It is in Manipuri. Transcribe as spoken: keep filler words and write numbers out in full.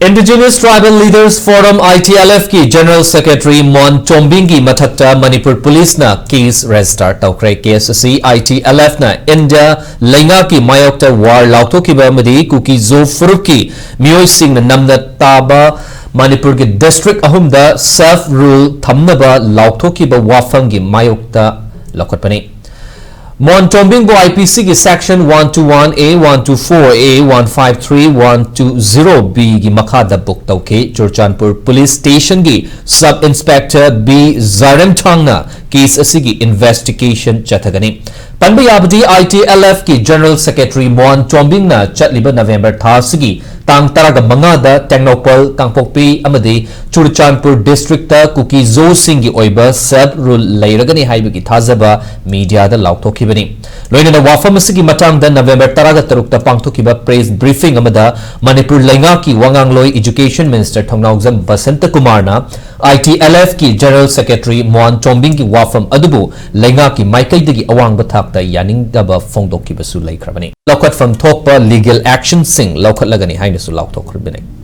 Indigenous Tribal Leaders Forum, ITLF ꯀꯤ General Secretary ꯃꯣꯟ ꯆꯣꯝꯕꯤꯡꯒꯤ ꯃꯊꯛꯇ ꯃꯅꯤꯄꯨꯔ ꯄꯨꯂꯤꯁꯅ case register ꯇꯧꯈ꯭ꯔꯦ꯫ Case ꯑꯁꯤ ITLF ꯅ ꯏꯟꯗꯤꯌꯥ ꯂꯩꯉꯥꯛꯀꯤ ꯃꯥꯌꯣꯛꯇ war ꯂꯥꯎꯊꯣꯛꯈꯤꯕ ꯑꯃꯗꯤ ꯀꯨꯀꯤ ꯖꯣ ꯐꯨꯔꯨꯞꯀꯤ ꯃꯤꯑꯣꯏꯁꯤꯡꯅ ꯅꯝꯅ ꯇꯥꯕ ꯃꯅꯤꯄꯨꯔꯒꯤ district ꯑꯍꯨꯝꯗ self rule ꯊꯝꯅꯕ ꯂꯥꯎꯊꯣꯛꯈꯤꯕ ꯋꯥꯐꯝꯒꯤ ꯃꯥꯌꯣꯛꯇ ꯂꯧꯈꯠꯄꯅꯤ꯫ ꯃꯣꯟ ꯆꯣꯝꯕꯤꯡꯕꯨ IPC ꯒꯤ section one two one A, one two four A, one five three, one two zero B ꯒꯤ ꯃꯈꯥꯗ book ꯇꯧꯈꯤ꯫ ꯆꯨꯔꯆꯥꯟꯄꯨꯔ Police Station ꯒꯤ Sub Inspector B ꯖꯥꯔꯦꯝꯊꯥꯡꯅ case ꯑꯁꯤꯒꯤ investigation ꯆꯠꯊꯒꯅꯤ꯫ ꯄꯟꯕ ꯌꯥꯕꯗꯤ, ITLF ꯀꯤ General Secretary ꯃꯣꯟ ꯆꯣꯝꯕꯤꯡꯅ ꯆꯠꯂꯤꯕ November ꯊꯥ ꯑꯁꯤꯒꯤ ꯇꯥꯡ ꯇꯔꯥꯃꯉꯥꯗ ꯇꯦꯡꯅꯧꯄꯜ, ꯀꯥꯡꯄꯣꯛꯄꯤ ꯑꯃꯗꯤ ꯆꯨꯔꯆꯥꯟꯄꯨꯔ district ꯇ ꯀꯨꯀꯤ ꯖꯣꯁꯤꯡꯒꯤ ꯑꯣꯏꯕ self rule ꯂꯩꯔꯒꯅꯤ ꯍꯥꯏꯕꯒꯤ ꯊꯥꯖꯕ media ꯗ ꯂꯥꯎꯊꯣꯛꯈꯤꯕꯅꯤ꯫ ꯂꯣꯏꯅꯅ ꯋꯥꯐꯝ ꯑꯁꯤꯒꯤ ꯃꯇꯥꯡꯗ November ꯇꯔꯥꯇꯔꯨꯛꯇ ꯄꯥꯡꯊꯣꯛꯈꯤꯕ press briefing ꯑꯃꯗ ꯃꯅꯤꯄꯨꯔ ꯂꯩꯉꯥꯛꯀꯤ ꯋꯥꯉꯥꯡꯂꯣꯏ Education Minister ꯊꯧꯅꯥꯎꯖꯝ ꯕꯁꯟꯇ ꯀꯨꯃꯥꯔꯅ ITLF ꯀꯤ General Secretary ꯃꯣꯟ ꯆꯣꯝꯕꯤꯡꯒꯤ ꯋꯥꯐꯝ ꯑꯗꯨꯕꯨ ꯂꯩꯉꯥꯛꯀꯤ ꯃꯥꯏꯀꯩꯗꯒꯤ ꯑꯋꯥꯡꯕ ꯊꯥꯛꯇ ꯌꯥꯅꯤꯡꯗꯕ ꯐꯣꯡꯗꯣꯛꯈꯤꯕꯁꯨ ꯂꯩꯈ꯭ꯔꯕꯅꯤ꯫ ꯂꯧꯈꯠꯐꯝ ꯊꯣꯛꯄ legal action ꯁꯤꯡ ꯂꯧꯈꯠꯂꯒꯅꯤ ꯍꯥꯏꯅꯁꯨ ꯂꯥꯎꯊꯣꯛꯈ꯭ꯔꯕꯅꯤ꯫